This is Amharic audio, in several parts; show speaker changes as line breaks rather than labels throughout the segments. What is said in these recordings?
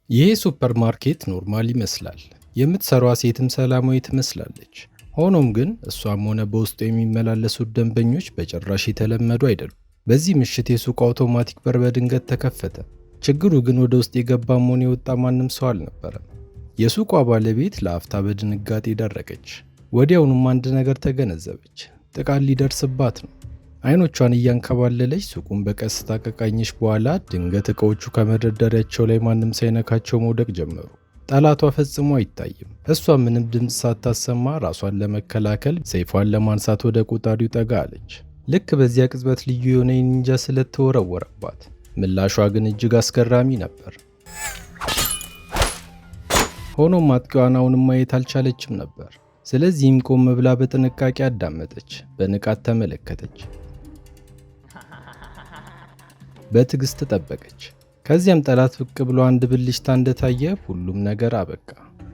ይህ ሱፐር ማርኬት normal ይመስላል። የምትሰራዋ ሴትም ሰላማዊ ትመስላለች። ሆኖም ግን እሷም ሆነ በውስጡ የሚመላለሱት ደንበኞች በጭራሽ የተለመዱ አይደሉም። በዚህ ምሽት የሱቁ አውቶማቲክ በር በድንገት ተከፈተ። ችግሩ ግን ወደ ውስጥ የገባም ሆነ የወጣ ማንም ሰው አልነበረም። የሱቋ ባለቤት ለአፍታ በድንጋጤ ደረቀች። ወዲያውኑም አንድ ነገር ተገነዘበች። ጥቃት ሊደርስባት ነው። አይኖቿን እያንከባለለች ሱቁን በቀስታ ከቃኘች በኋላ ድንገት እቃዎቹ ከመደርደሪያቸው ላይ ማንም ሳይነካቸው መውደቅ ጀመሩ። ጠላቷ ፈጽሞ አይታይም። እሷ ምንም ድምፅ ሳታሰማ ራሷን ለመከላከል ሰይፏን ለማንሳት ወደ ቆጣሪው ጠጋ አለች። ልክ በዚያ ቅጽበት ልዩ የሆነ የኒንጃ ስለት ተወረወረባት። ምላሿ ግን እጅግ አስገራሚ ነበር። ሆኖም አጥቂዋን አሁንም ማየት አልቻለችም ነበር። ስለዚህም ቆም ብላ በጥንቃቄ አዳመጠች፣ በንቃት ተመለከተች፣ በትዕግስት ጠበቀች። ከዚያም ጠላት ብቅ ብሎ አንድ ብልጭታ እንደታየ ሁሉም ነገር አበቃ።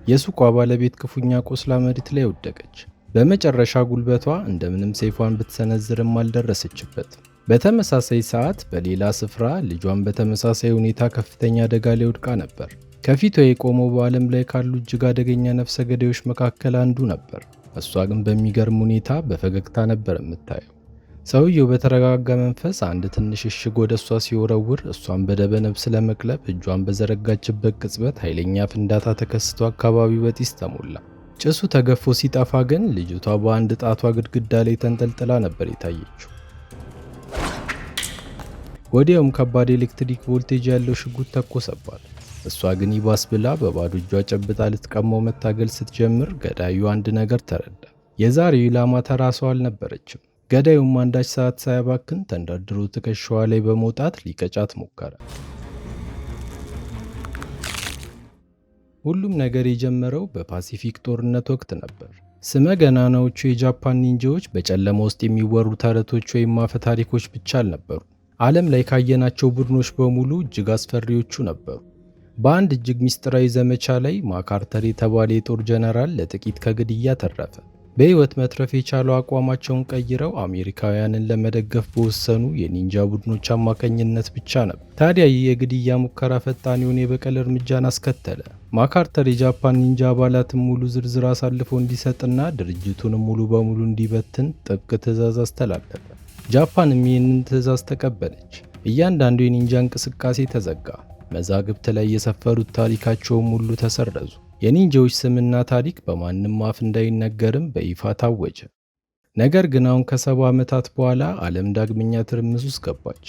የሱቋ ባለቤት ክፉኛ ቆስላ መሬት ላይ ወደቀች። በመጨረሻ ጉልበቷ እንደምንም ሰይፏን ብትሰነዝርም አልደረሰችበት። በተመሳሳይ ሰዓት በሌላ ስፍራ ልጇን በተመሳሳይ ሁኔታ ከፍተኛ አደጋ ላይ ወድቃ ነበር። ከፊቷ የቆመው በዓለም ላይ ካሉ እጅግ አደገኛ ነፍሰ ገዳዮች መካከል አንዱ ነበር። እሷ ግን በሚገርም ሁኔታ በፈገግታ ነበር የምታየው። ሰውየው በተረጋጋ መንፈስ አንድ ትንሽ እሽግ ወደ እሷ ሲወረውር እሷን በደመ ነፍስ ለመቅለብ እጇን በዘረጋችበት ቅጽበት ኃይለኛ ፍንዳታ ተከስቶ አካባቢው በጢስ ተሞላ። ጭሱ ተገፎ ሲጠፋ ግን ልጅቷ በአንድ ጣቷ ግድግዳ ላይ ተንጠልጥላ ነበር የታየችው። ወዲያውም ከባድ ኤሌክትሪክ ቮልቴጅ ያለው ሽጉጥ ተኮሰባት። እሷ ግን ይባስ ብላ በባዶ እጇ ጨብጣ ልትቀማው መታገል ስትጀምር ገዳዩ አንድ ነገር ተረዳ። የዛሬው ኢላማ ተራ ሰው አልነበረችም። ገዳዩም አንዳች ሰዓት ሳያባክን ተንደርድሮ ትከሻዋ ላይ በመውጣት ሊቀጫት ሞከረ። ሁሉም ነገር የጀመረው በፓሲፊክ ጦርነት ወቅት ነበር። ስመ ገናናዎቹ የጃፓን ኒንጃዎች በጨለማ ውስጥ የሚወሩ ተረቶች ወይም አፈ ታሪኮች ብቻ አልነበሩ። ዓለም ላይ ካየናቸው ቡድኖች በሙሉ እጅግ አስፈሪዎቹ ነበሩ። በአንድ እጅግ ምስጢራዊ ዘመቻ ላይ ማካርተር የተባለ የጦር ጀነራል ለጥቂት ከግድያ ተረፈ። በሕይወት መትረፍ የቻለው አቋማቸውን ቀይረው አሜሪካውያንን ለመደገፍ በወሰኑ የኒንጃ ቡድኖች አማካኝነት ብቻ ነበር። ታዲያ ይህ የግድያ ሙከራ ፈጣን የሆነ የበቀል እርምጃን አስከተለ። ማካርተር የጃፓን ኒንጃ አባላትን ሙሉ ዝርዝር አሳልፎ እንዲሰጥና ድርጅቱንም ሙሉ በሙሉ እንዲበትን ጥብቅ ትዕዛዝ አስተላለፈ። ጃፓንም ይህንን ትዕዛዝ ተቀበለች። እያንዳንዱ የኒንጃ እንቅስቃሴ ተዘጋ። መዛግብት ላይ የሰፈሩት ታሪካቸውም ሁሉ ተሰረዙ። የኒንጃዎች ስምና ታሪክ በማንም አፍ እንዳይነገርም በይፋ ታወጀ። ነገር ግን አሁን ከ70 ዓመታት በኋላ ዓለም ዳግመኛ ትርምስ ውስጥ ገባች።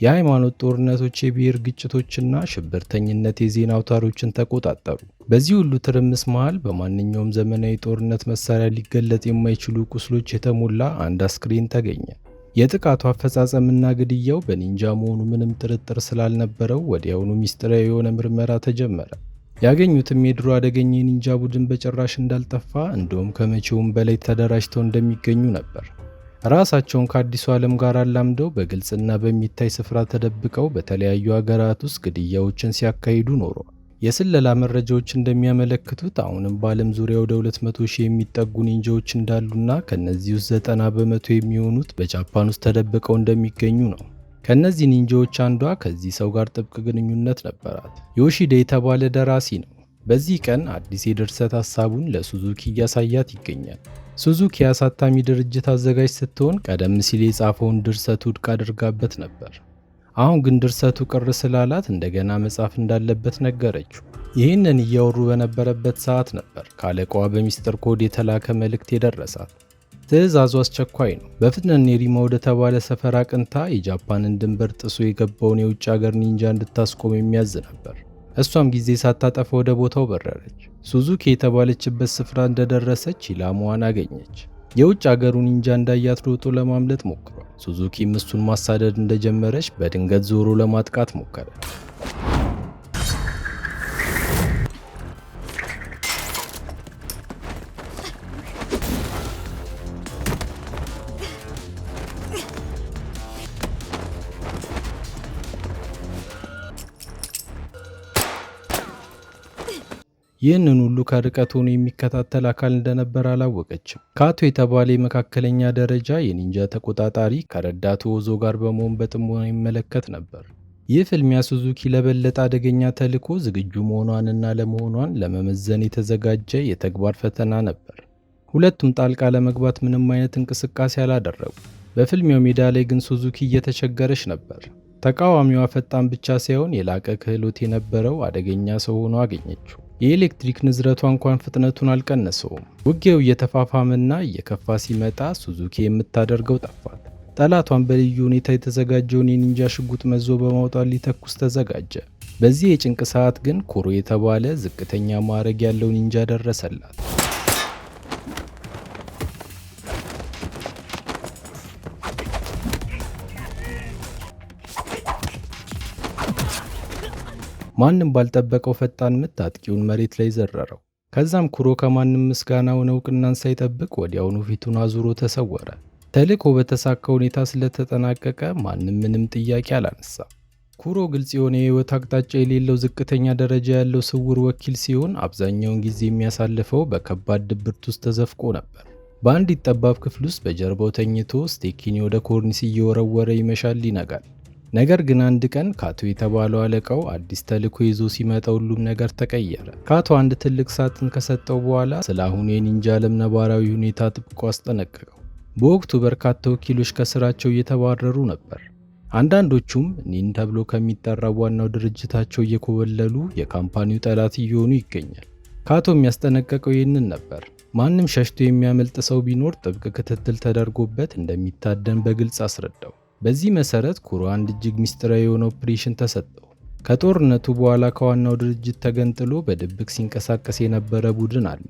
የሃይማኖት ጦርነቶች፣ የብሔር ግጭቶችና ሽብርተኝነት የዜና አውታሮችን ተቆጣጠሩ። በዚህ ሁሉ ትርምስ መሃል በማንኛውም ዘመናዊ ጦርነት መሳሪያ ሊገለጥ የማይችሉ ቁስሎች የተሞላ አንድ አስክሬን ተገኘ። የጥቃቱ አፈጻጸምና ግድያው በኒንጃ መሆኑ ምንም ጥርጥር ስላልነበረው ወዲያውኑ ሚስጥራዊ የሆነ ምርመራ ተጀመረ። ያገኙትም የድሮ አደገኛ የኒንጃ ቡድን በጭራሽ እንዳልጠፋ፣ እንደውም ከመቼውም በላይ ተደራጅተው እንደሚገኙ ነበር። ራሳቸውን ከአዲሱ ዓለም ጋር አላምደው በግልጽና በሚታይ ስፍራ ተደብቀው በተለያዩ ሀገራት ውስጥ ግድያዎችን ሲያካሂዱ ኖረዋል። የስለላ መረጃዎች እንደሚያመለክቱት አሁንም በዓለም ዙሪያ ወደ 200 ሺህ የሚጠጉ ኒንጃዎች እንዳሉና ከነዚህ ውስጥ 90% የሚሆኑት በጃፓን ውስጥ ተደብቀው እንደሚገኙ ነው። ከእነዚህ ኒንጃዎች አንዷ ከዚህ ሰው ጋር ጥብቅ ግንኙነት ነበራት። ዮሺዳ የተባለ ደራሲ ነው። በዚህ ቀን አዲስ የድርሰት ሀሳቡን ለሱዙኪ እያሳያት ይገኛል። ሱዙኪ የአሳታሚ ድርጅት አዘጋጅ ስትሆን ቀደም ሲል የጻፈውን ድርሰት ውድቅ አድርጋበት ነበር። አሁን ግን ድርሰቱ ቅር ስላላት እንደገና መጻፍ እንዳለበት ነገረችው። ይህንን እያወሩ በነበረበት ሰዓት ነበር ከአለቃዋ በሚስጥር ኮድ የተላከ መልእክት የደረሳት። ትዕዛዙ አስቸኳይ ነው። በፍጥነት ኔሪማ ወደ ተባለ ሰፈር አቅንታ የጃፓንን ድንበር ጥሶ የገባውን የውጭ ሀገር ኒንጃ እንድታስቆም የሚያዝ ነበር። እሷም ጊዜ ሳታጠፋ ወደ ቦታው በረረች። ሱዙኪ የተባለችበት ስፍራ እንደደረሰች ኢላማዋን አገኘች። የውጭ ሀገሩ ኒንጃ እንዳያት ሮጦ ለማምለጥ ሞክሯል። ሱዙኪም እሱን ማሳደድ እንደጀመረች በድንገት ዞሮ ለማጥቃት ሞከረ። ይህንን ሁሉ ከርቀት ሆኖ የሚከታተል አካል እንደነበር አላወቀችም። ካቶ የተባለ የመካከለኛ ደረጃ የኒንጃ ተቆጣጣሪ ከረዳቱ ኦዞ ጋር በመሆን በጥሞና ይመለከት ነበር። ይህ ፍልሚያ ሱዙኪ ለበለጠ አደገኛ ተልዕኮ ዝግጁ መሆኗንና አለመሆኗን ለመመዘን የተዘጋጀ የተግባር ፈተና ነበር። ሁለቱም ጣልቃ ለመግባት ምንም አይነት እንቅስቃሴ አላደረጉ። በፍልሚያው ሜዳ ላይ ግን ሱዙኪ እየተቸገረች ነበር። ተቃዋሚዋ ፈጣን ብቻ ሳይሆን የላቀ ክህሎት የነበረው አደገኛ ሰው ሆኖ አገኘችው። የኤሌክትሪክ ንዝረቷ እንኳን ፍጥነቱን አልቀነሰውም። ውጊያው እየተፋፋመና እየከፋ ሲመጣ ሱዙኪ የምታደርገው ጠፋት። ጠላቷን በልዩ ሁኔታ የተዘጋጀውን የኒንጃ ሽጉጥ መዞ በማውጣት ሊተኩስ ተዘጋጀ። በዚህ የጭንቅ ሰዓት ግን ኩሮ የተባለ ዝቅተኛ ማዕረግ ያለው ኒንጃ ደረሰላት። ማንም ባልጠበቀው ፈጣን ምት አጥቂውን መሬት ላይ ዘረረው። ከዛም ኩሮ ከማንም ምስጋናውን እውቅናን ሳይጠብቅ ወዲያውኑ ፊቱን አዙሮ ተሰወረ። ተልዕኮ በተሳካ ሁኔታ ስለተጠናቀቀ ማንም ምንም ጥያቄ አላነሳም። ኩሮ ግልጽ የሆነ የህይወት አቅጣጫ የሌለው ዝቅተኛ ደረጃ ያለው ስውር ወኪል ሲሆን አብዛኛውን ጊዜ የሚያሳልፈው በከባድ ድብርት ውስጥ ተዘፍቆ ነበር። በአንዲት ጠባብ ክፍል ውስጥ በጀርባው ተኝቶ ስቴኪኒ ወደ ኮርኒስ እየወረወረ ይመሻል፣ ይነጋል። ነገር ግን አንድ ቀን ካቶ የተባለው አለቃው አዲስ ተልዕኮ ይዞ ሲመጣ ሁሉም ነገር ተቀየረ። ካቶ አንድ ትልቅ ሳጥን ከሰጠው በኋላ ስለ አሁኑ የኒንጃ ዓለም ነባራዊ ሁኔታ አጥብቆ አስጠነቀቀው። በወቅቱ በርካታ ወኪሎች ከስራቸው እየተባረሩ ነበር። አንዳንዶቹም ኒን ተብሎ ከሚጠራው ዋናው ድርጅታቸው እየኮበለሉ የካምፓኒው ጠላት እየሆኑ ይገኛል። ካቶ የሚያስጠነቀቀው ይህንን ነበር። ማንም ሸሽቶ የሚያመልጥ ሰው ቢኖር ጥብቅ ክትትል ተደርጎበት እንደሚታደን በግልጽ አስረዳው። በዚህ መሰረት ኩሮ አንድ እጅግ ሚስጥራዊ የሆነ ኦፕሬሽን ተሰጠው። ከጦርነቱ በኋላ ከዋናው ድርጅት ተገንጥሎ በድብቅ ሲንቀሳቀስ የነበረ ቡድን አለ።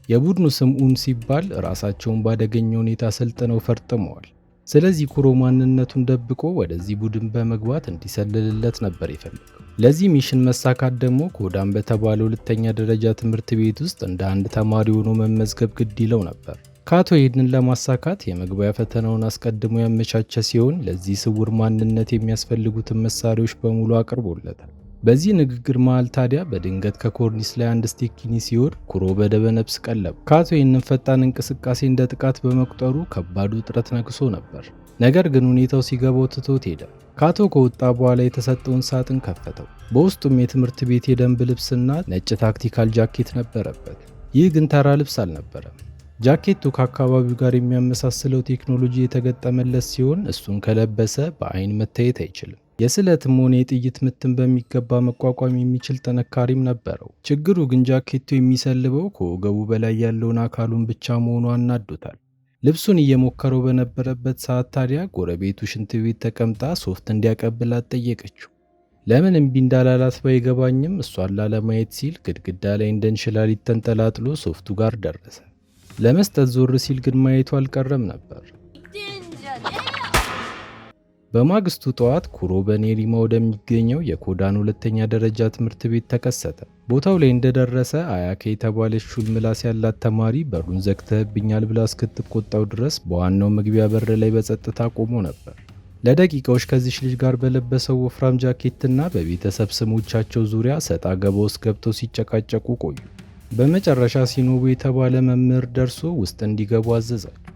የቡድኑ ስም ኡን ሲባል ራሳቸውን ባደገኛ ሁኔታ ሰልጥነው ፈርጥመዋል። ስለዚህ ኩሮ ማንነቱን ደብቆ ወደዚህ ቡድን በመግባት እንዲሰልልለት ነበር የፈለገው። ለዚህ mission መሳካት ደግሞ ኮዳን በተባለ ሁለተኛ ደረጃ ትምህርት ቤት ውስጥ እንደ አንድ ተማሪ ሆኖ መመዝገብ ግድ ይለው ነበር። ካቶ ይህንን ለማሳካት የመግቢያ ፈተናውን አስቀድሞ ያመቻቸ ሲሆን ለዚህ ስውር ማንነት የሚያስፈልጉትን መሳሪያዎች በሙሉ አቅርቦለታል። በዚህ ንግግር መሃል ታዲያ በድንገት ከኮርኒስ ላይ አንድ ስቴኪኒ ሲወድቅ ኩሮ በደመነፍስ ቀለበ። ካቶ ይህንን ፈጣን እንቅስቃሴ እንደ ጥቃት በመቁጠሩ ከባድ ውጥረት ነግሶ ነበር። ነገር ግን ሁኔታው ሲገባው ትቶት ሄደ። ካቶ ከወጣ በኋላ የተሰጠውን ሳጥን ከፈተው። በውስጡም የትምህርት ቤት የደንብ ልብስና ነጭ tactical ጃኬት ነበረበት። ይህ ግን ተራ ልብስ አልነበረም። ጃኬቱ ከአካባቢው ጋር የሚያመሳስለው ቴክኖሎጂ የተገጠመለት ሲሆን እሱን ከለበሰ በአይን መታየት አይችልም። የስለትም ሆነ የጥይት ምትን በሚገባ መቋቋም የሚችል ጥንካሬም ነበረው። ችግሩ ግን ጃኬቱ የሚሰልበው ከወገቡ በላይ ያለውን አካሉን ብቻ መሆኑ አናዶታል። ልብሱን እየሞከረው በነበረበት ሰዓት ታዲያ ጎረቤቱ ሽንት ቤት ተቀምጣ ሶፍት እንዲያቀብላት ጠየቀችው። ለምን እምቢ እንዳላላት ባይገባኝም እሷን ላለማየት ሲል ግድግዳ ላይ እንደ እንሽላሊት ተንጠላጥሎ ሶፍቱ ጋር ደረሰ። ለመስጠት ዞር ሲል ግን ማየቱ አልቀረም ነበር። በማግስቱ ጠዋት ኩሮ በኔሪማ ወደሚገኘው የኮዳን ሁለተኛ ደረጃ ትምህርት ቤት ተከሰተ። ቦታው ላይ እንደደረሰ አያካ የተባለች ሹል ምላስ ያላት ተማሪ በሩን ዘግተህብኛል ብላ እስክትቆጣው ድረስ በዋናው መግቢያ በር ላይ በጸጥታ ቆሞ ነበር። ለደቂቃዎች ከዚች ልጅ ጋር በለበሰው ወፍራም ጃኬትና በቤተሰብ ስሞቻቸው ዙሪያ ሰጣ ገባ ውስጥ ገብተው ሲጨቃጨቁ ቆዩ። በመጨረሻ ሲኖቡ የተባለ መምህር ደርሶ ውስጥ እንዲገቡ አዘዛቸው።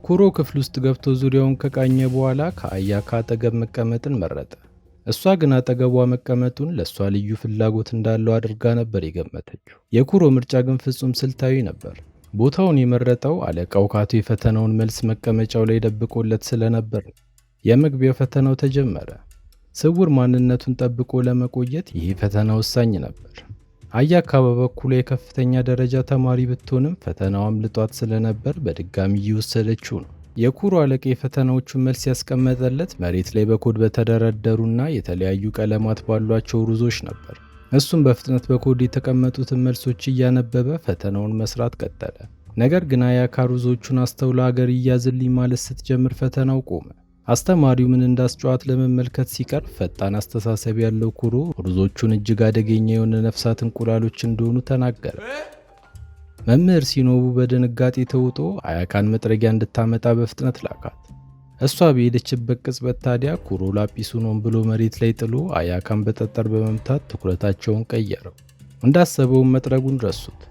ኩሮ ክፍል ውስጥ ገብቶ ዙሪያውን ከቃኘ በኋላ ከአያካ አጠገብ መቀመጥን መረጠ። እሷ ግን አጠገቧ መቀመጡን ለእሷ ልዩ ፍላጎት እንዳለው አድርጋ ነበር የገመተችው። የኩሮ ምርጫ ግን ፍጹም ስልታዊ ነበር። ቦታውን የመረጠው አለቃው ካቶ የፈተናውን መልስ መቀመጫው ላይ ደብቆለት ስለነበር ነው። የመግቢያ ፈተናው ተጀመረ። ስውር ማንነቱን ጠብቆ ለመቆየት ይህ ፈተና ወሳኝ ነበር። አያካ በበኩሏ የከፍተኛ ደረጃ ተማሪ ብትሆንም ፈተናው አምልጧት ስለነበር በድጋሚ እየወሰደችው ነው። የኩሮ አለቃ የፈተናዎቹን መልስ ያስቀመጠለት መሬት ላይ በኮድ በተደረደሩና የተለያዩ ቀለማት ባሏቸው ሩዞች ነበር። እሱም በፍጥነት በኮድ የተቀመጡትን መልሶች እያነበበ ፈተናውን መስራት ቀጠለ። ነገር ግን አያካ ሩዞቹን አስተውላ አገር እያዝልኝ ማለት ስትጀምር ፈተናው ቆመ። አስተማሪው ምን እንዳስጨዋት ለመመልከት ሲቀርብ ፈጣን አስተሳሰብ ያለው ኩሮ ሩዞቹን እጅግ አደገኛ የሆነ ነፍሳት እንቁላሎች እንደሆኑ ተናገረ። መምህር ሲኖቡ በድንጋጤ ተውጦ አያካን መጥረጊያ እንድታመጣ በፍጥነት ላካት። እሷ በሄደችበት ቅጽበት ታዲያ ኩሮ ላጲሱን ሆን ብሎ መሬት ላይ ጥሎ አያካን በጠጠር በመምታት ትኩረታቸውን ቀየረው። እንዳሰበውም መጥረጉን ረሱት።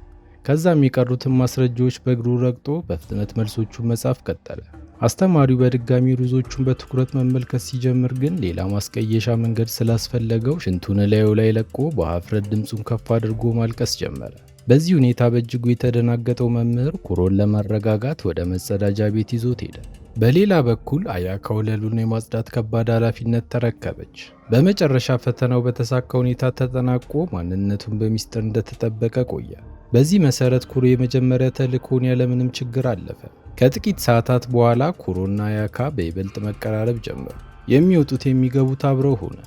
ከዛም የቀሩትን ማስረጃዎች በእግሩ ረግጦ በፍጥነት መልሶቹን መጻፍ ቀጠለ። አስተማሪው በድጋሚ ሩዞቹን በትኩረት መመልከት ሲጀምር ግን ሌላ ማስቀየሻ መንገድ ስላስፈለገው ሽንቱን እላዩ ላይ ለቆ በሀፍረት ድምፁን ከፍ አድርጎ ማልቀስ ጀመረ። በዚህ ሁኔታ በእጅጉ የተደናገጠው መምህር ኩሮን ለማረጋጋት ወደ መጸዳጃ ቤት ይዞት ሄደ። በሌላ በኩል አያካ ወለሉን የማጽዳት ከባድ ኃላፊነት ተረከበች። በመጨረሻ ፈተናው በተሳካ ሁኔታ ተጠናቆ ማንነቱን በሚስጥር እንደተጠበቀ ቆየ። በዚህ መሰረት ኩሮ የመጀመሪያ ተልእኮውን ያለምንም ችግር አለፈ። ከጥቂት ሰዓታት በኋላ ኩሮና አያካ በይበልጥ መቀራረብ ጀመሩ። የሚወጡት የሚገቡት አብረው ሆነ።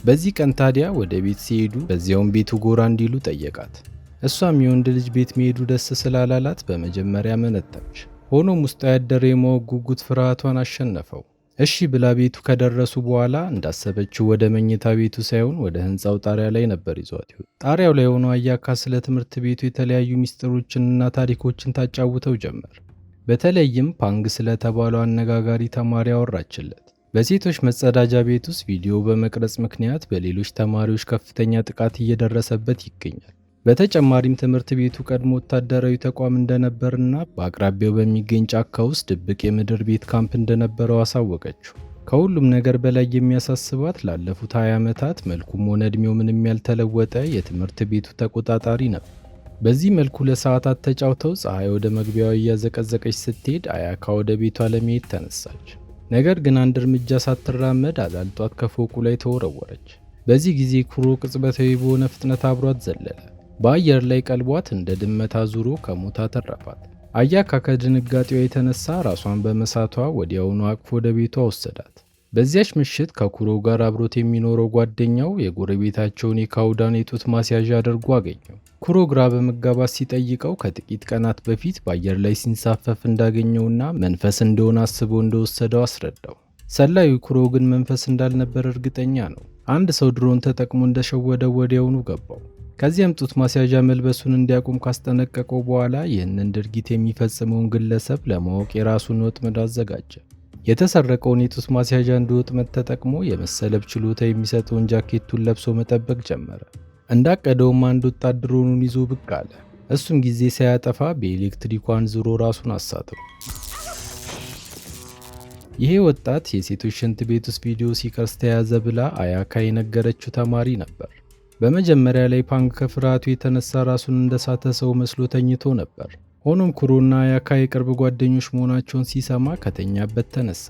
በዚህ ቀን ታዲያ ወደ ቤት ሲሄዱ በዚያውም ቤቱ ጎራ እንዲሉ ጠየቃት። እሷም የወንድ ልጅ ቤት መሄዱ ደስ ስላላላት በመጀመሪያ መነታች። ሆኖም ውስጧ ያደረ የማወቅ ጉጉት ፍርሃቷን አሸነፈው። እሺ ብላ ቤቱ ከደረሱ በኋላ እንዳሰበችው ወደ መኝታ ቤቱ ሳይሆን ወደ ሕንፃው ጣሪያ ላይ ነበር ይዟት። ጣሪያው ላይ ሆኖ አያካ ስለ ትምህርት ቤቱ የተለያዩ ሚስጥሮችንና ታሪኮችን ታጫውተው ጀመር። በተለይም ፓንግ ስለተባለው አነጋጋሪ ተማሪ አወራችለት። በሴቶች መጸዳጃ ቤት ውስጥ ቪዲዮ በመቅረጽ ምክንያት በሌሎች ተማሪዎች ከፍተኛ ጥቃት እየደረሰበት ይገኛል። በተጨማሪም ትምህርት ቤቱ ቀድሞ ወታደራዊ ተቋም እንደነበርና በአቅራቢያው በሚገኝ ጫካ ውስጥ ድብቅ የምድር ቤት ካምፕ እንደነበረው አሳወቀችው። ከሁሉም ነገር በላይ የሚያሳስባት ላለፉት 20 ዓመታት መልኩም ሆነ እድሜው ምንም ያልተለወጠ የትምህርት ቤቱ ተቆጣጣሪ ነበር። በዚህ መልኩ ለሰዓታት ተጫውተው ፀሐይ ወደ መግቢያዋ እያዘቀዘቀች ስትሄድ አያካ ወደ ቤቷ ለመሄድ ተነሳች። ነገር ግን አንድ እርምጃ ሳትራመድ አዳልጧት ከፎቁ ላይ ተወረወረች። በዚህ ጊዜ ኩሮ ቅጽበታዊ በሆነ ፍጥነት አብሯት ዘለለ። በአየር ላይ ቀልቧት እንደ ድመት አዙሮ ከሞት አተረፋት። አያካ ከድንጋጤዋ የተነሳ ራሷን በመሳቷ ወዲያውኑ አቅፎ ወደ ቤቷ ወሰዳት። በዚያች ምሽት ከኩሮ ጋር አብሮት የሚኖረው ጓደኛው የጎረቤታቸውን የካውዳን የጡት ማስያዣ አድርጎ አገኘው። ኩሮ ግራ በመጋባት ሲጠይቀው ከጥቂት ቀናት በፊት በአየር ላይ ሲንሳፈፍ እንዳገኘውና መንፈስ እንደሆነ አስቦ እንደወሰደው አስረዳው። ሰላዩ ኩሮ ግን መንፈስ እንዳልነበር እርግጠኛ ነው። አንድ ሰው ድሮን ተጠቅሞ እንደሸወደው ወዲያውኑ ገባው። ከዚያም ጡት ማስያዣ መልበሱን እንዲያቆም ካስጠነቀቀው በኋላ ይህንን ድርጊት የሚፈጽመውን ግለሰብ ለማወቅ የራሱን ወጥመድ አዘጋጀ። የተሰረቀውን የጡት ማስያዣ እንደ ወጥመድ ተጠቅሞ የመሰለብ ችሎታ የሚሰጠውን ጃኬቱን ለብሶ መጠበቅ ጀመረ። እንዳቀደውም አንድ ወጣት ድሮኑን ይዞ ብቅ አለ። እሱም ጊዜ ሳያጠፋ በኤሌክትሪኩ አንዝሮ ራሱን አሳተው። ይሄ ወጣት የሴቶች ሽንት ቤት ውስጥ ቪዲዮ ሲቀርጽ ተያዘ ብላ አያካ የነገረችው ተማሪ ነበር። በመጀመሪያ ላይ ፓንግ ከፍርሃቱ የተነሳ ራሱን እንደሳተ ሰው መስሎ ተኝቶ ነበር። ሆኖም ኩሮና አያካ የቅርብ ጓደኞች መሆናቸውን ሲሰማ ከተኛበት ተነሳ።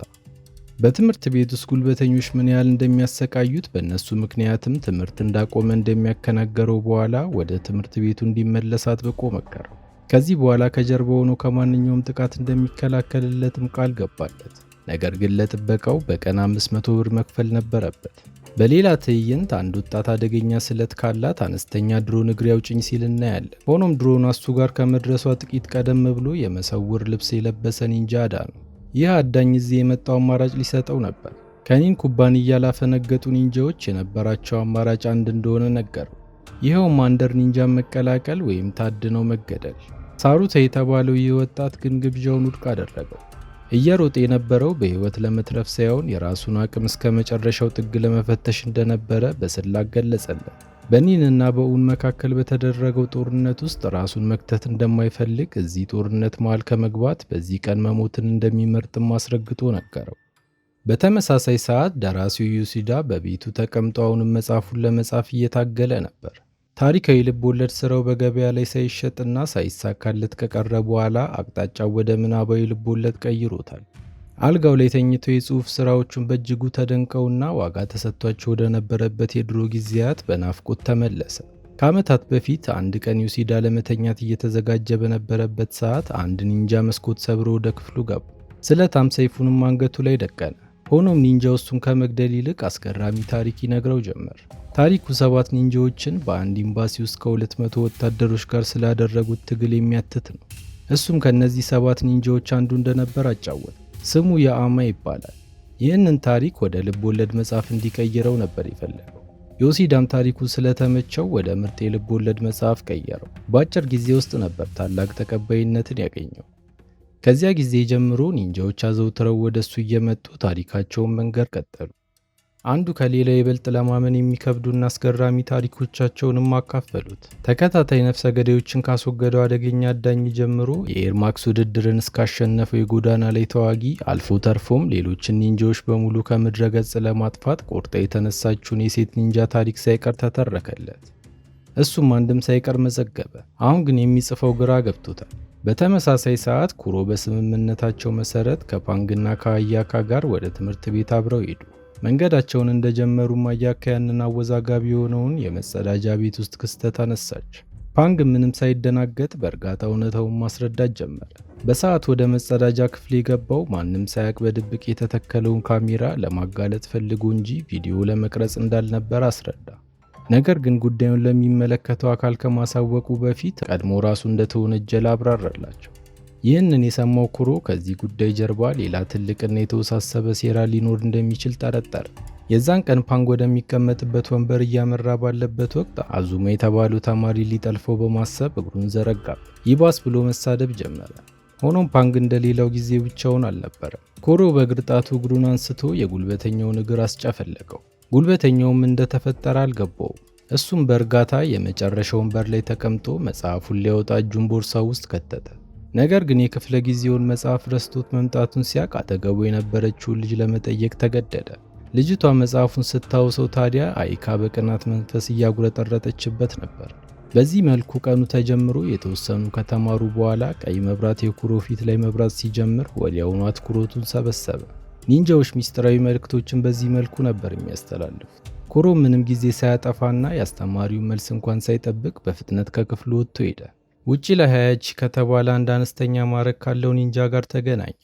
በትምህርት ቤት ውስጥ ጉልበተኞች ምን ያህል እንደሚያሰቃዩት በእነሱ ምክንያትም ትምህርት እንዳቆመ እንደሚያከናገረው በኋላ ወደ ትምህርት ቤቱ እንዲመለስ አጥብቆ መከረው። ከዚህ በኋላ ከጀርባ ሆኖ ከማንኛውም ጥቃት እንደሚከላከልለትም ቃል ገባለት። ነገር ግን ለጥበቃው በቀን 500 ብር መክፈል ነበረበት። በሌላ ትዕይንት አንድ ወጣት አደገኛ ስለት ካላት አነስተኛ ድሮን እግሬ አውጭኝ ሲል እናያለን። ሆኖም ድሮኗ እሱ ጋር ከመድረሷ ጥቂት ቀደም ብሎ የመሰውር ልብስ የለበሰ ኒንጃ አዳነው። ይህ አዳኝ እዚህ የመጣው አማራጭ ሊሰጠው ነበር። ከኒን ኩባንያ ላፈነገጡ ኒንጃዎች የነበራቸው አማራጭ አንድ እንደሆነ ነገረው። ይኸውም አንደር ኒንጃን መቀላቀል ወይም ታድነው መገደል። ሳሩታ የተባለው ይህ ወጣት ግን ግብዣውን ውድቅ አደረገው። እየሮጠ የነበረው በሕይወት ለመትረፍ ሳይሆን የራሱን አቅም እስከ መጨረሻው ጥግ ለመፈተሽ እንደነበረ በስላቅ ገለጸለት። በኒንና በኡን መካከል በተደረገው ጦርነት ውስጥ ራሱን መክተት እንደማይፈልግ፣ እዚህ ጦርነት መሃል ከመግባት በዚህ ቀን መሞትን እንደሚመርጥም አስረግጦ ነገረው። በተመሳሳይ ሰዓት ደራሲው ዩሲዳ በቤቱ ተቀምጦ አሁንም መጽሐፉን ለመጻፍ እየታገለ ነበር። ታሪካዊ ልብ ወለድ ስራው በገበያ ላይ ሳይሸጥና ሳይሳካለት ከቀረ በኋላ አቅጣጫው ወደ ምናባዊ ልብ ወለድ ቀይሮታል። አልጋው ላይ ተኝቶ የጽሑፍ ስራዎቹን በእጅጉ ተደንቀውና ዋጋ ተሰጥቷቸው ወደ ነበረበት የድሮ ጊዜያት በናፍቆት ተመለሰ። ከዓመታት በፊት አንድ ቀን ዮሲዳ ለመተኛት እየተዘጋጀ በነበረበት ሰዓት አንድ ኒንጃ መስኮት ሰብሮ ወደ ክፍሉ ገባ። ስለታም ሰይፉንም አንገቱ ላይ ደቀነ። ሆኖም ኒንጃው እሱን ከመግደል ይልቅ አስገራሚ ታሪክ ይነግረው ጀመር። ታሪኩ 7 ኒንጃዎችን በአንድ ኤምባሲ ውስጥ ከ200 ወታደሮች ጋር ስላደረጉት ትግል የሚያትት ነው። እሱም ከነዚህ 7 ኒንጃዎች አንዱ እንደነበር አጫወተ። ስሙ የአማ ይባላል። ይህንን ታሪክ ወደ ልብ ወለድ መጽሐፍ እንዲቀይረው ነበር የፈለገው። ዮሲዳም ታሪኩ ስለተመቸው ወደ ምርጥ የልብ ወለድ መጽሐፍ ቀየረው። በአጭር ጊዜ ውስጥ ነበር ታላቅ ተቀባይነትን ያገኘው። ከዚያ ጊዜ ጀምሮ ኒንጃዎች አዘውትረው ወደ እሱ እየመጡ ታሪካቸውን መንገር ቀጠሉ። አንዱ ከሌላ ይበልጥ ለማመን የሚከብዱና አስገራሚ ታሪኮቻቸውንም አካፈሉት። ተከታታይ ነፍሰ ገዳዮችን ካስወገደው አደገኛ አዳኝ ጀምሮ የኤርማክስ ውድድርን እስካሸነፈው የጎዳና ላይ ተዋጊ፣ አልፎ ተርፎም ሌሎችን ኒንጃዎች በሙሉ ከምድረ ገጽ ለማጥፋት ቆርጣ የተነሳችውን የሴት ኒንጃ ታሪክ ሳይቀር ተተረከለት። እሱም አንድም ሳይቀር መዘገበ። አሁን ግን የሚጽፈው ግራ ገብቶታል። በተመሳሳይ ሰዓት ኩሮ በስምምነታቸው መሰረት ከፓንግና ከአያካ ጋር ወደ ትምህርት ቤት አብረው ሄዱ። መንገዳቸውን እንደጀመሩም አያካ ያንን አወዛጋቢ የሆነውን የመጸዳጃ ቤት ውስጥ ክስተት አነሳች። ፓንግ ምንም ሳይደናገጥ በእርጋታ እውነታውን ማስረዳት ጀመረ። በሰዓት ወደ መጸዳጃ ክፍል የገባው ማንም ሳያቅ በድብቅ የተተከለውን ካሜራ ለማጋለጥ ፈልጎ እንጂ ቪዲዮ ለመቅረጽ እንዳልነበር አስረዳ። ነገር ግን ጉዳዩን ለሚመለከተው አካል ከማሳወቁ በፊት ቀድሞ ራሱ እንደተወነጀለ አብራራላቸው። ይህንን የሰማው ኩሮ ከዚህ ጉዳይ ጀርባ ሌላ ትልቅና የተወሳሰበ ሴራ ሊኖር እንደሚችል ጠረጠረ። የዛን ቀን ፓንግ ወደሚቀመጥበት ወንበር እያመራ ባለበት ወቅት አዙማ የተባሉ ተማሪ ሊጠልፈው በማሰብ እግሩን ዘረጋ። ይባስ ብሎ መሳደብ ጀመረ። ሆኖም ፓንግ እንደሌላው ጊዜ ብቻውን አልነበረም። ኩሮ በእግር ጣቱ እግሩን አንስቶ የጉልበተኛውን እግር አስጨፈለቀው። ጉልበተኛውም እንደተፈጠረ አልገባውም። እሱም በእርጋታ የመጨረሻው ወንበር ላይ ተቀምጦ መጽሐፉን ሊያወጣ እጁን ቦርሳው ውስጥ ከተተ። ነገር ግን የክፍለ ጊዜውን መጽሐፍ ረስቶት መምጣቱን ሲያቅ አጠገቡ የነበረችውን ልጅ ለመጠየቅ ተገደደ። ልጅቷ መጽሐፉን ስታውሰው ታዲያ አይካ በቅናት መንፈስ እያጉረጠረጠችበት ነበር። በዚህ መልኩ ቀኑ ተጀምሮ የተወሰኑ ከተማሩ በኋላ ቀይ መብራት የኩሮ ፊት ላይ መብራት ሲጀምር ወዲያውኑ አትኩሮቱን ሰበሰበ። ኒንጃዎች ሚስጥራዊ መልእክቶችን በዚህ መልኩ ነበር የሚያስተላልፉት። ኩሮ ምንም ጊዜ ሳያጠፋና የአስተማሪውን መልስ እንኳን ሳይጠብቅ በፍጥነት ከክፍሉ ወጥቶ ሄደ። ውጪ ላይ ሀያቺ ከተባለ አንድ አነስተኛ ማዕረግ ካለው ኒንጃ ጋር ተገናኘ።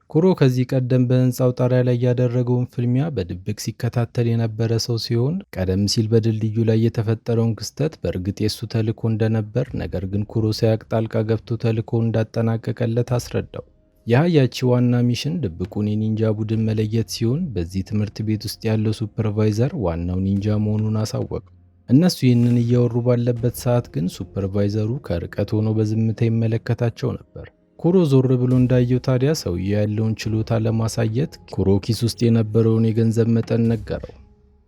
ኩሮ ከዚህ ቀደም በህንፃው ጣሪያ ላይ ያደረገውን ፍልሚያ በድብቅ ሲከታተል የነበረ ሰው ሲሆን ቀደም ሲል በድልድዩ ላይ የተፈጠረውን ክስተት በእርግጥ የሱ ተልዕኮ እንደነበር፣ ነገር ግን ኩሮ ሳያቅ ጣልቃ ገብቶ ተልዕኮ እንዳጠናቀቀለት አስረዳው። የሀያቺ ዋና mission ድብቁን የኒንጃ ቡድን መለየት ሲሆን በዚህ ትምህርት ቤት ውስጥ ያለው supervisor ዋናው ኒንጃ መሆኑን አሳወቀው። እነሱ ይህንን እያወሩ ባለበት ሰዓት ግን supervisor ኡ ከርቀት ሆኖ በዝምታ ይመለከታቸው ነበር። ኩሮ ዞር ብሎ እንዳየው ታዲያ ሰውየው ያለውን ችሎታ ለማሳየት ኩሮ ኪስ ውስጥ የነበረውን የገንዘብ መጠን ነገረው።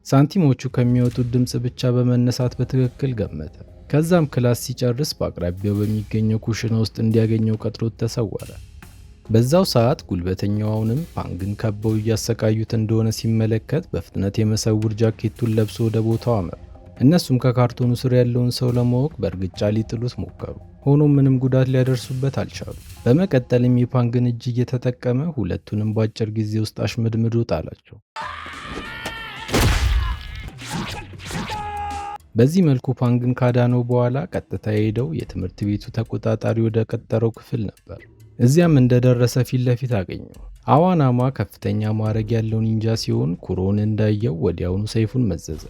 ሳንቲሞቹ ከሚወጡት ድምፅ ብቻ በመነሳት በትክክል ገመተ። ከዛም class ሲጨርስ በአቅራቢያው በሚገኘው ኩሽና ውስጥ እንዲያገኘው ቀጥሮት ተሰወረ። በዛው ሰዓት ጉልበተኛውንም ፓንግን ከበው እያሰቃዩት እንደሆነ ሲመለከት በፍጥነት የመሰውር ጃኬቱን ለብሶ ወደ ቦታው አመራ። እነሱም ከካርቶኑ ስር ያለውን ሰው ለማወቅ በእርግጫ ሊጥሉት ሞከሩ። ሆኖም ምንም ጉዳት ሊያደርሱበት አልቻሉ። በመቀጠልም የፓንግን እጅ እየተጠቀመ ሁለቱንም በአጭር ጊዜ ውስጥ አሽመድምዶ ጣላቸው። በዚህ መልኩ ፓንግን ካዳነው በኋላ ቀጥታ የሄደው የትምህርት ቤቱ ተቆጣጣሪ ወደ ቀጠረው ክፍል ነበር። እዚያም እንደደረሰ ፊት ለፊት አገኘው። አዋናማ ከፍተኛ ማዕረግ ያለው ኒንጃ ሲሆን ኩሮን እንዳየው ወዲያውኑ ሰይፉን መዘዘ።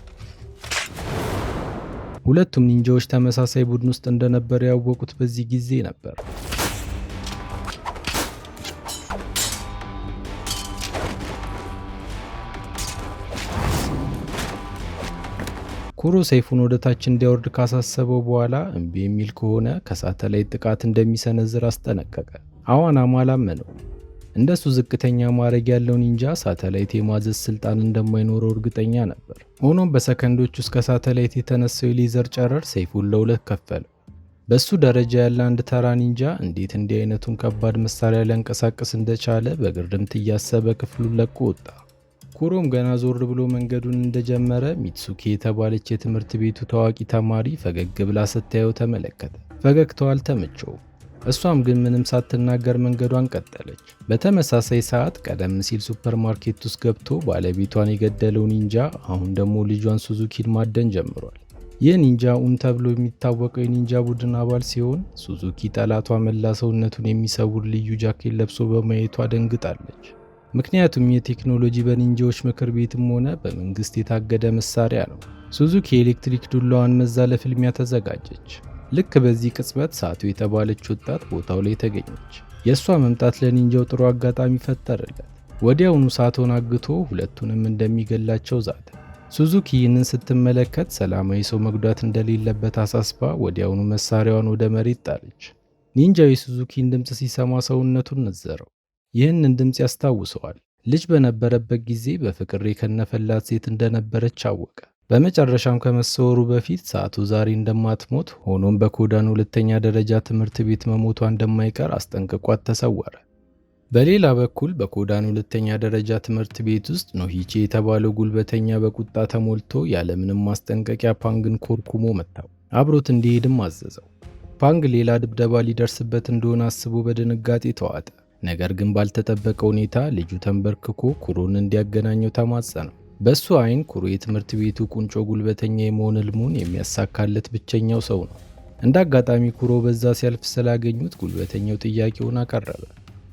ሁለቱም ኒንጃዎች ተመሳሳይ ቡድን ውስጥ እንደነበሩ ያወቁት በዚህ ጊዜ ነበር። ኩሮ ሰይፉን ወደ ታች እንዲያወርድ ካሳሰበው በኋላ እምቢ የሚል ከሆነ ከሳተላይት ጥቃት እንደሚሰነዝር አስጠነቀቀ። አዋናማ አላመነው። እንደሱ ዝቅተኛ ማዕረግ ያለው ኒንጃ ሳተላይት የማዘዝ ስልጣን እንደማይኖረው እርግጠኛ ነበር። ሆኖም በሰከንዶች ውስጥ ከሳተላይት የተነሳው የሌዘር ጨረር ሰይፉን ለሁለት ከፈለው። በሱ ደረጃ ያለ አንድ ተራ ኒንጃ እንዴት እንዲህ አይነቱን ከባድ መሳሪያ ሊያንቀሳቅስ እንደቻለ በግርምት እያሰበ ክፍሉን ለቆ ወጣ። ኩሮም ገና ዞር ብሎ መንገዱን እንደጀመረ ሚትሱኪ የተባለች የትምህርት ቤቱ ታዋቂ ተማሪ ፈገግ ብላ ስታየው ተመለከተ። ፈገግታው አልተመቸውም። እሷም ግን ምንም ሳትናገር መንገዷን ቀጠለች። በተመሳሳይ ሰዓት ቀደም ሲል ሱፐርማርኬት ውስጥ ገብቶ ባለቤቷን የገደለው ኒንጃ አሁን ደግሞ ልጇን ሱዙኪን ማደን ጀምሯል። ይህ ኒንጃ ኡን ተብሎ የሚታወቀው የኒንጃ ቡድን አባል ሲሆን ሱዙኪ ጠላቷ መላ ሰውነቱን የሚሰውር ልዩ ጃኬት ለብሶ በማየቷ ደንግጣለች። ምክንያቱም ይህ ቴክኖሎጂ በኒንጃዎች ምክር ቤትም ሆነ በመንግስት የታገደ መሳሪያ ነው። ሱዙኪ የኤሌክትሪክ ዱላዋን መዛ ለፍልሚያ ተዘጋጀች። ልክ በዚህ ቅጽበት ሳቶ የተባለች ወጣት ቦታው ላይ ተገኘች። የእሷ መምጣት ለኒንጃው ጥሩ አጋጣሚ ፈጠረለት። ወዲያውኑ ሳቶን አግቶ ሁለቱንም እንደሚገላቸው ዛተ። ሱዙኪ ይህንን ስትመለከት ሰላማዊ ሰው መጉዳት እንደሌለበት አሳስባ ወዲያውኑ መሳሪያዋን ወደ መሬት ጣለች። ኒንጃው የሱዙኪን ድምፅ ሲሰማ ሰውነቱን ነዘረው። ይህንን ድምፅ ያስታውሰዋል። ልጅ በነበረበት ጊዜ በፍቅር የከነፈላት ሴት እንደነበረች አወቀ። በመጨረሻም ከመሰወሩ በፊት ሳቶ ዛሬ እንደማትሞት ሆኖም በኮዳን ሁለተኛ ደረጃ ትምህርት ቤት መሞቷ እንደማይቀር አስጠንቅቋት ተሰወረ። በሌላ በኩል በኮዳን ሁለተኛ ደረጃ ትምህርት ቤት ውስጥ ኖሂቼ የተባለው ጉልበተኛ በቁጣ ተሞልቶ ያለምንም ማስጠንቀቂያ ፓንግን ኮርኩሞ መታው። አብሮት እንዲሄድም አዘዘው። ፓንግ ሌላ ድብደባ ሊደርስበት እንደሆነ አስቦ በድንጋጤ ተዋጠ። ነገር ግን ባልተጠበቀ ሁኔታ ልጁ ተንበርክኮ ኩሮን እንዲያገናኘው ተማጸነው። በሱ አይን ኩሮ የትምህርት ቤቱ ቁንጮ ጉልበተኛ የመሆን ህልሙን የሚያሳካለት ብቸኛው ሰው ነው። እንደ አጋጣሚ ኩሮ በዛ ሲያልፍ ስላገኙት ጉልበተኛው ጥያቄውን አቀረበ።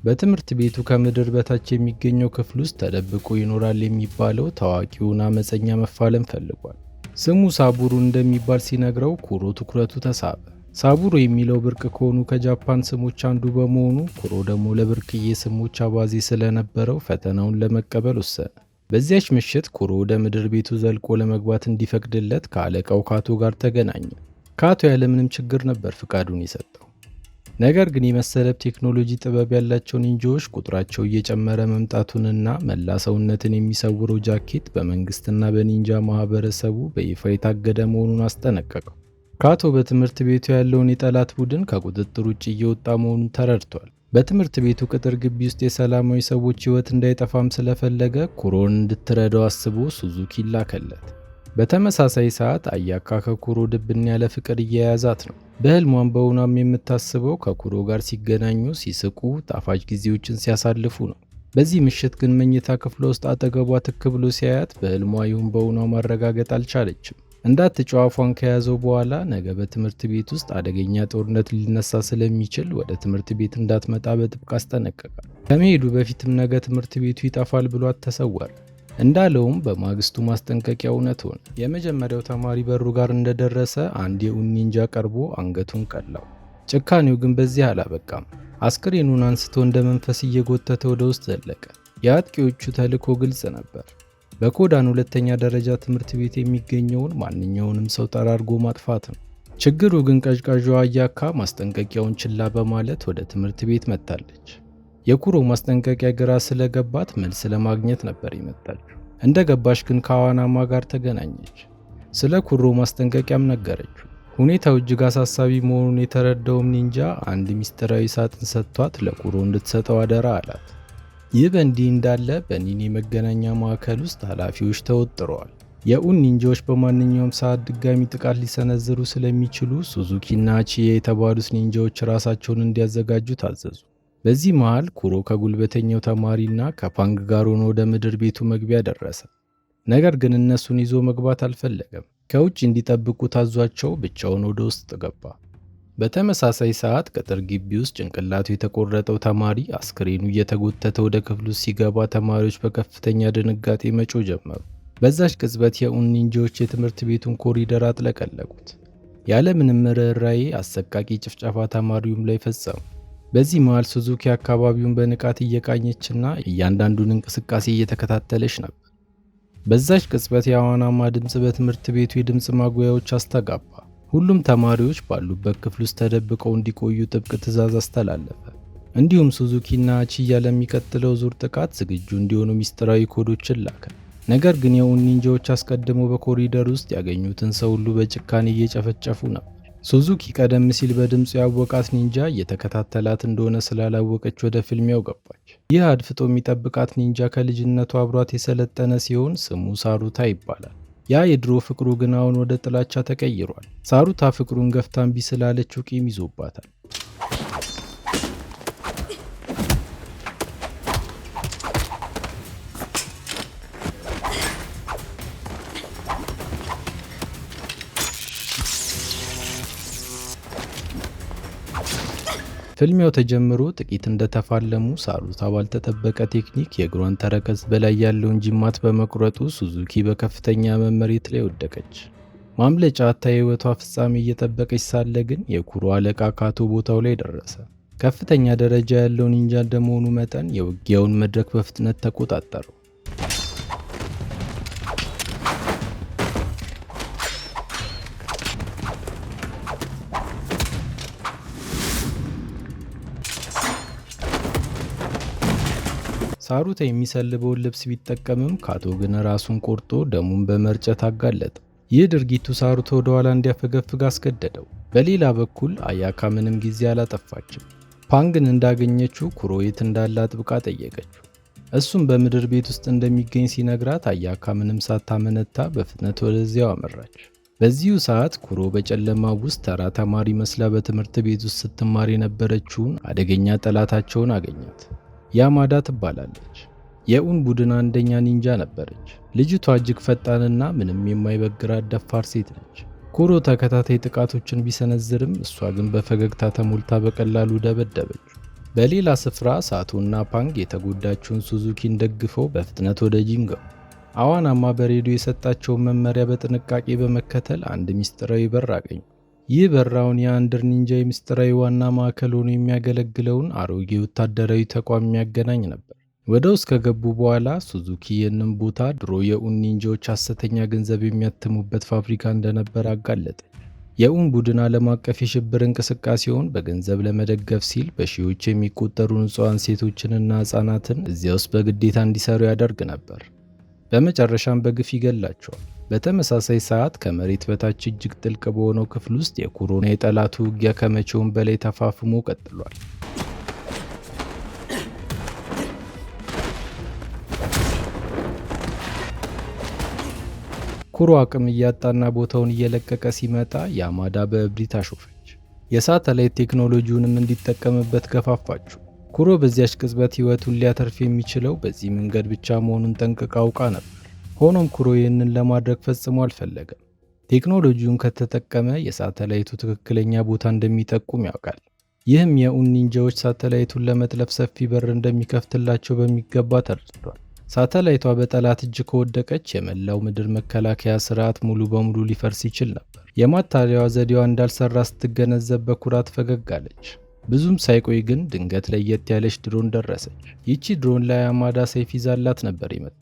በትምህርት ቤቱ ከምድር በታች የሚገኘው ክፍል ውስጥ ተደብቆ ይኖራል የሚባለው ታዋቂውን አመፀኛ መፋለም ፈልጓል። ስሙ ሳቡሩ እንደሚባል ሲነግረው ኩሮ ትኩረቱ ተሳበ። ሳቡሮ የሚለው ብርቅ ከሆኑ ከጃፓን ስሞች አንዱ በመሆኑ ኩሮ ደግሞ ለብርቅዬ ስሞች አባዜ ስለነበረው ፈተናውን ለመቀበል ወሰነ። በዚያች ምሽት ኩሮ ወደ ምድር ቤቱ ዘልቆ ለመግባት እንዲፈቅድለት ከአለቃው ካቶ ጋር ተገናኘ። ካቶ ያለምንም ችግር ነበር ፍቃዱን የሰጠው። ነገር ግን የመሰለብ ቴክኖሎጂ ጥበብ ያላቸው ኒንጃዎች ቁጥራቸው እየጨመረ መምጣቱንና መላ ሰውነትን የሚሰውረው ጃኬት በመንግስትና በኒንጃ ማህበረሰቡ በይፋ የታገደ መሆኑን አስጠነቀቀው። ካቶ በትምህርት ቤቱ ያለውን የጠላት ቡድን ከቁጥጥር ውጭ እየወጣ መሆኑን ተረድቷል። በትምህርት ቤቱ ቅጥር ግቢ ውስጥ የሰላማዊ ሰዎች ሕይወት እንዳይጠፋም ስለፈለገ ኩሮን እንድትረዳው አስቦ ሱዙኪ ላከለት። በተመሳሳይ ሰዓት አያካ ከኩሮ ድብን ያለ ፍቅር እየያዛት ነው። በህልሟም በእውኗም የምታስበው ከኩሮ ጋር ሲገናኙ፣ ሲስቁ፣ ጣፋጭ ጊዜዎችን ሲያሳልፉ ነው። በዚህ ምሽት ግን መኝታ ክፍሏ ውስጥ አጠገቧ ትክ ብሎ ሲያያት በህልሟ ይሁን በእውኗ ማረጋገጥ አልቻለችም። እንዳትጮህ አፏን ከያዘው በኋላ ነገ በትምህርት ቤት ውስጥ አደገኛ ጦርነት ሊነሳ ስለሚችል ወደ ትምህርት ቤት እንዳትመጣ በጥብቅ አስጠነቀቃል። ከመሄዱ በፊትም ነገ ትምህርት ቤቱ ይጠፋል ብሏት ተሰወረ። እንዳለውም በማግስቱ ማስጠንቀቂያ እውነት ሆነ። የመጀመሪያው ተማሪ በሩ ጋር እንደደረሰ አንድ የኡን ኒንጃ ቀርቦ አንገቱን ቀላው። ጭካኔው ግን በዚህ አላበቃም። አስክሬኑን አንስቶ እንደ መንፈስ እየጎተተ ወደ ውስጥ ዘለቀ። የአጥቂዎቹ ተልዕኮ ግልጽ ነበር። በኮዳን ሁለተኛ ደረጃ ትምህርት ቤት የሚገኘውን ማንኛውንም ሰው ጠራርጎ ማጥፋት ነው። ችግሩ ግን ቀዥቃዧ አያካ ማስጠንቀቂያውን ችላ በማለት ወደ ትምህርት ቤት መጥታለች። የኩሮ ማስጠንቀቂያ ግራ ስለገባት መልስ ለማግኘት ነበር የመጣችው። እንደ ገባሽ ግን ከአዋናማ ጋር ተገናኘች። ስለ ኩሮ ማስጠንቀቂያም ነገረችው። ሁኔታው እጅግ አሳሳቢ መሆኑን የተረዳውም ኒንጃ አንድ ሚስጥራዊ ሳጥን ሰጥቷት ለኩሮ እንድትሰጠው አደራ አላት። ይህ በእንዲህ እንዳለ በኒን የመገናኛ ማዕከል ውስጥ ኃላፊዎች ተወጥረዋል። የኡን ኒንጃዎች በማንኛውም ሰዓት ድጋሚ ጥቃት ሊሰነዝሩ ስለሚችሉ ሱዙኪና አቺያ የተባሉት ኒንጃዎች ራሳቸውን እንዲያዘጋጁ ታዘዙ። በዚህ መሃል ኩሮ ከጉልበተኛው ተማሪና ከፓንግ ጋር ሆኖ ወደ ምድር ቤቱ መግቢያ ደረሰ። ነገር ግን እነሱን ይዞ መግባት አልፈለገም። ከውጭ እንዲጠብቁ ታዟቸው ብቻውን ወደ ውስጥ ገባ። በተመሳሳይ ሰዓት ቅጥር ግቢ ውስጥ ጭንቅላቱ የተቆረጠው ተማሪ አስክሬኑ እየተጎተተ ወደ ክፍሉ ሲገባ ተማሪዎች በከፍተኛ ድንጋጤ መጮህ ጀመሩ። በዛች ቅጽበት የኡን ኒንጃዎች የትምህርት ቤቱን ኮሪደር አጥለቀለቁት። ያለምንም ርኅራኄ አሰቃቂ ጭፍጨፋ ተማሪውም ላይ ፈጸሙ። በዚህ መሃል ሱዙኪ አካባቢውን በንቃት እየቃኘችና እያንዳንዱን እንቅስቃሴ እየተከታተለች ነበር። በዛች ቅጽበት የአዋናማ ድምፅ በትምህርት ቤቱ የድምፅ ማጉያዎች አስተጋባ። ሁሉም ተማሪዎች ባሉበት ክፍል ውስጥ ተደብቀው እንዲቆዩ ጥብቅ ትዕዛዝ አስተላለፈ። እንዲሁም ሱዙኪና አቺያ ለሚቀጥለው ዙር ጥቃት ዝግጁ እንዲሆኑ ሚስጥራዊ ኮዶችን ላከ። ነገር ግን የኡን ኒንጃዎች አስቀድሞ በኮሪደር ውስጥ ያገኙትን ሰው ሁሉ በጭካኔ እየጨፈጨፉ ነበር። ሱዙኪ ቀደም ሲል በድምፁ ያወቃት ኒንጃ እየተከታተላት እንደሆነ ስላላወቀች ወደ ፍልሚያው ገባች። ይህ አድፍጦ የሚጠብቃት ኒንጃ ከልጅነቱ አብሯት የሰለጠነ ሲሆን ስሙ ሳሩታ ይባላል። ያ የድሮ ፍቅሩ ግን አሁን ወደ ጥላቻ ተቀይሯል። ሳሩታ ፍቅሩን ገፍታ እምቢ ስላለችው ቂም ይዞባታል። ፍልሚያው ተጀምሮ ጥቂት እንደተፋለሙ ሳሩታ ባልተጠበቀ ቴክኒክ የእግሯን ተረከዝ በላይ ያለውን ጅማት በመቁረጡ ሱዙኪ በከፍተኛ ህመም መሬት ላይ ወደቀች። ማምለጫ አጥታ የህይወቷ ፍጻሜ እየጠበቀች ሳለ ግን የኩሮ አለቃ ካቶ ቦታው ላይ ደረሰ። ከፍተኛ ደረጃ ያለው ኒንጃ እንደመሆኑ መጠን የውጊያውን መድረክ በፍጥነት ተቆጣጠረው። ሳሩታ የሚሰልበውን ልብስ ቢጠቀምም ካቶ ግን ራሱን ቆርጦ ደሙን በመርጨት አጋለጠ። ይህ ድርጊቱ ሳሩታ ወደ ኋላ እንዲያፈገፍግ አስገደደው። በሌላ በኩል አያካ ምንም ጊዜ አላጠፋችም። ፓንግን እንዳገኘችው ኩሮ የት እንዳለ አጥብቃ ጠየቀችው። እሱም በምድር ቤት ውስጥ እንደሚገኝ ሲነግራት አያካ ምንም ሳታመነታ በፍጥነት ወደዚያው አመራች። በዚሁ ሰዓት ኩሮ በጨለማ ውስጥ ተራ ተማሪ መስላ በትምህርት ቤት ውስጥ ስትማር የነበረችውን አደገኛ ጠላታቸውን አገኛት። ያማዳ ትባላለች። የኡን ቡድን አንደኛ ኒንጃ ነበረች። ልጅቷ እጅግ ፈጣንና ምንም የማይበግራት ደፋር ሴት ነች። ኩሮ ተከታታይ ጥቃቶችን ቢሰነዝርም እሷ ግን በፈገግታ ተሞልታ በቀላሉ ደበደበችው። በሌላ ስፍራ ሳቶና ፓንግ የተጎዳችውን ሱዙኪን ደግፈው በፍጥነት ወደ ጂም ገቡ። አዋናማ በሬዲዮ የሰጣቸውን መመሪያ በጥንቃቄ በመከተል አንድ ምስጢራዊ በር አገኙ። ይህ በር አሁን የአንድር ኒንጃ የምስጢራዊ ዋና ማዕከል ሆኖ የሚያገለግለውን አሮጌ ወታደራዊ ተቋም የሚያገናኝ ነበር። ወደ ውስጥ ከገቡ በኋላ ሱዙኪ ይህንን ቦታ ድሮ የኡን ኒንጃዎች ሐሰተኛ ገንዘብ የሚያትሙበት ፋብሪካ እንደነበር አጋለጠች። የኡን ቡድን ዓለም አቀፍ የሽብር እንቅስቃሴውን በገንዘብ ለመደገፍ ሲል በሺዎች የሚቆጠሩ ንጹሐን ሴቶችንና ሕፃናትን እዚያ ውስጥ በግዴታ እንዲሰሩ ያደርግ ነበር። በመጨረሻም በግፍ ይገላቸዋል። በተመሳሳይ ሰዓት ከመሬት በታች እጅግ ጥልቅ በሆነው ክፍል ውስጥ የኩሮና የጠላቱ ውጊያ ከመቼውም በላይ ተፋፍሞ ቀጥሏል። ኩሮ አቅም እያጣና ቦታውን እየለቀቀ ሲመጣ ያማዳ በእብሪት አሾፈች። የሳተላይት ቴክኖሎጂውንም እንዲጠቀምበት ገፋፋችው። ኩሮ በዚያች ቅጽበት ሕይወቱን ሊያተርፍ የሚችለው በዚህ መንገድ ብቻ መሆኑን ጠንቅቃ አውቃ ነበር። ሆኖም ኩሮ ይህንን ለማድረግ ፈጽሞ አልፈለገም። ቴክኖሎጂውን ከተጠቀመ የሳተላይቱ ትክክለኛ ቦታ እንደሚጠቁም ያውቃል። ይህም የኡን ኒንጃዎች ሳተላይቱን ለመጥለፍ ሰፊ በር እንደሚከፍትላቸው በሚገባ ተረድቷል። ሳተላይቷ በጠላት እጅ ከወደቀች የመላው ምድር መከላከያ ስርዓት ሙሉ በሙሉ ሊፈርስ ይችል ነበር። የማታለያዋ ዘዴዋ እንዳልሰራ ስትገነዘብ በኩራት ፈገግ አለች። ብዙም ሳይቆይ ግን ድንገት ለየት ያለች ድሮን ደረሰች። ይቺ ድሮን ላይ አማዳ ሰይፍ ይዛላት ነበር የመጣ።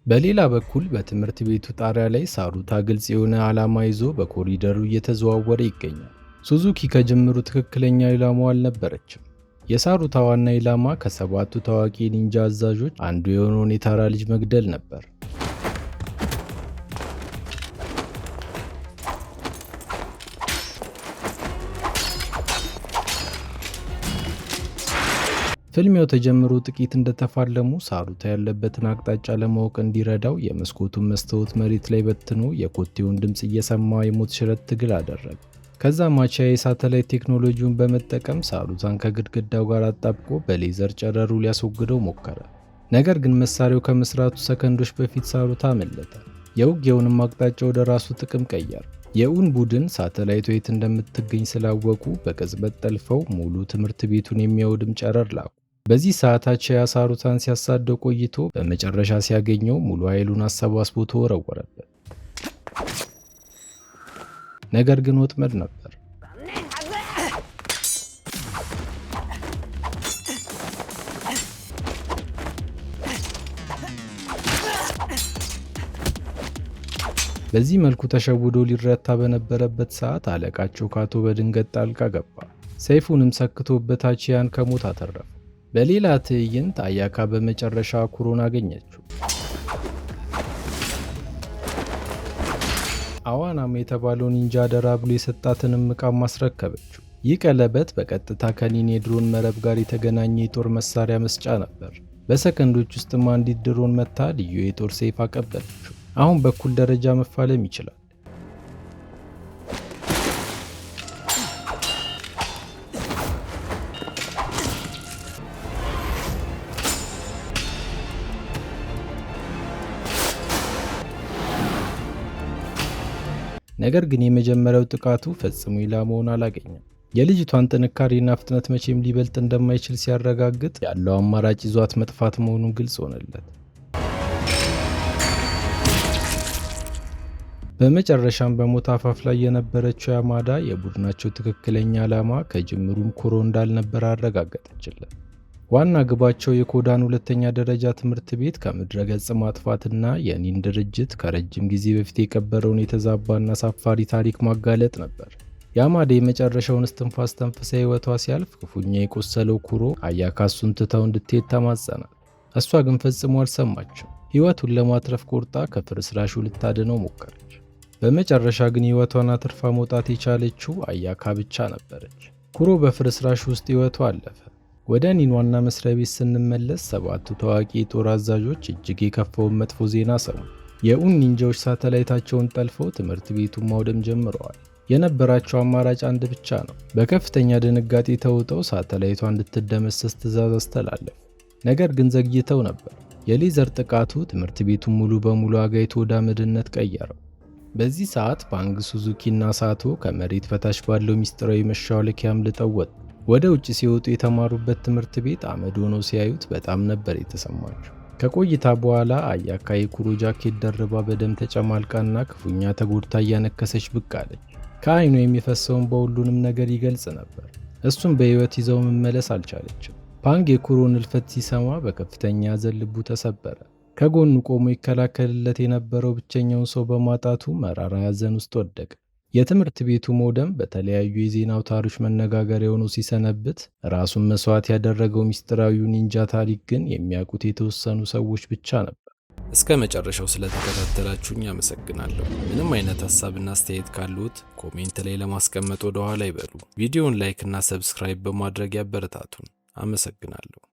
በሌላ በኩል በትምህርት ቤቱ ጣሪያ ላይ ሳሩታ ግልጽ የሆነ ዓላማ ይዞ በኮሪደሩ እየተዘዋወረ ይገኛል። ሱዙኪ ከጅምሩ ትክክለኛ ኢላማው አልነበረችም። የሳሩታ ዋና ኢላማ ከሰባቱ ታዋቂ ኒንጃ አዛዦች አንዱ የሆነውን የታራ ልጅ መግደል ነበር። ፍልሚያው ተጀምሮ ጥቂት እንደተፋለሙ ሳሩታ ያለበትን አቅጣጫ ለማወቅ እንዲረዳው የመስኮቱን መስታወት መሬት ላይ በትኖ የኮቴውን ድምፅ እየሰማ የሞት ሽረት ትግል አደረገ። ከዛ ማቻ የሳተላይት ቴክኖሎጂውን በመጠቀም ሳሩታን ከግድግዳው ጋር አጣብቆ በሌዘር ጨረሩ ሊያስወግደው ሞከረ። ነገር ግን መሳሪያው ከመስራቱ ሰከንዶች በፊት ሳሩታ አመለጠ። የውጊያውንም አቅጣጫ ወደ ራሱ ጥቅም ቀየረ። የኡን ቡድን ሳተላይቱ የት እንደምትገኝ ስላወቁ በቅጽበት ጠልፈው ሙሉ ትምህርት ቤቱን የሚያወድም ጨረር ላኩ። በዚህ ሰዓት አቻያ ሳሩታን ሲያሳደው ቆይቶ በመጨረሻ ሲያገኘው ሙሉ ኃይሉን አሰባስቦ ተወረወረበት። ነገር ግን ወጥመድ ነበር። በዚህ መልኩ ተሸውዶ ሊረታ በነበረበት ሰዓት አለቃቸው ካቶ በድንገት ጣልቃ ገባ። ሰይፉንም ሰክቶበት አቺያን ከሞት አተረፈ። በሌላ ትዕይንት አያካ በመጨረሻ ኩሮን አገኘችው። አዋናም የተባለው ኒንጃ አደራ ብሎ የሰጣትንም ዕቃ ማስረከበችው። ይህ ቀለበት በቀጥታ ከኒን የድሮን መረብ ጋር የተገናኘ የጦር መሳሪያ መስጫ ነበር። በሰከንዶች ውስጥም አንዲት ድሮን መታ ልዩ የጦር ሰይፍ አቀበለችው። አሁን በኩል ደረጃ መፋለም ይችላል። ነገር ግን የመጀመሪያው ጥቃቱ ፈጽሞ ኢላማውን አላገኘም። የልጅቷን ጥንካሬና ፍጥነት መቼም ሊበልጥ እንደማይችል ሲያረጋግጥ ያለው አማራጭ ይዟት መጥፋት መሆኑን ግልጽ ሆነለት። በመጨረሻም በሞት አፋፍ ላይ የነበረችው ያማዳ የቡድናቸው ትክክለኛ ዓላማ ከጅምሩም ኩሮ እንዳልነበር አረጋገጠችለት። ዋና ግባቸው የኮዳን ሁለተኛ ደረጃ ትምህርት ቤት ከምድረ ገጽ ማጥፋትና የኒን ድርጅት ከረጅም ጊዜ በፊት የቀበረውን የተዛባና አሳፋሪ ታሪክ ማጋለጥ ነበር። ያማዳ የመጨረሻውን እስትንፋስ ተንፍሳ ሕይወቷ ሲያልፍ ክፉኛ የቆሰለው ኩሮ አያካ እሱን ትተው እንድትሄድ ተማጸናት። እሷ ግን ፈጽሞ አልሰማችም። ሕይወቱን ለማትረፍ ቆርጣ ከፍርስራሹ ልታድነው ሞከረች። በመጨረሻ ግን ሕይወቷን አትርፋ መውጣት የቻለችው አያካ ብቻ ነበረች። ኩሮ በፍርስራሹ ውስጥ ሕይወቱ አለፈ። ወደ ኒን ዋና መስሪያ ቤት ስንመለስ ሰባቱ ታዋቂ የጦር አዛዦች እጅግ የከፋውን መጥፎ ዜና ሰሙ። የኡን ኒንጃዎች ሳተላይታቸውን ጠልፈው ትምህርት ቤቱን ማውደም ጀምረዋል። የነበራቸው አማራጭ አንድ ብቻ ነው። በከፍተኛ ድንጋጤ ተውጠው ሳተላይቷ እንድትደመሰስ ትዕዛዝ አስተላለፉ። ነገር ግን ዘግይተው ነበር። የሌዘር ጥቃቱ ትምህርት ቤቱን ሙሉ በሙሉ አጋይቶ ወደ አመድነት ቀየረው። በዚህ ሰዓት ፓንግ፣ ሱዙኪ እና ሳቶ ከመሬት በታች ባለው ሚስጥራዊ መሿለኪያ አምልጠው ወጡ። ወደ ውጭ ሲወጡ የተማሩበት ትምህርት ቤት አመድ ሆኖ ሲያዩት በጣም ነበር የተሰማቸው። ከቆይታ በኋላ አያካ የኩሮ ጃኬት ደርባ በደም ተጨማልቃና ክፉኛ ተጎድታ እያነከሰች ብቅ አለች። ከአይኗ የሚፈሰውን በሁሉንም ነገር ይገልጽ ነበር። እሱም በሕይወት ይዘው መመለስ አልቻለችም። ፓንግ የኩሮን እልፈት ሲሰማ በከፍተኛ ሐዘን ልቡ ተሰበረ። ከጎኑ ቆሞ ይከላከልለት የነበረው ብቸኛውን ሰው በማጣቱ መራራ ሐዘን ውስጥ ወደቀ። የትምህርት ቤቱ መውደም በተለያዩ የዜና አውታሮች መነጋገሪያ ሆኖ ሲሰነብት፣ ራሱን መስዋዕት ያደረገው ሚስጥራዊው ኒንጃ ታሪክ ግን የሚያውቁት የተወሰኑ ሰዎች ብቻ ነበር። እስከ መጨረሻው ስለተከታተላችሁኝ አመሰግናለሁ። ምንም አይነት ሀሳብና አስተያየት ካሉት comment ላይ ለማስቀመጥ ወደ ኋላ አይበሉ። ቪዲዮውን like እና subscribe በማድረግ ያበረታቱን። አመሰግናለሁ።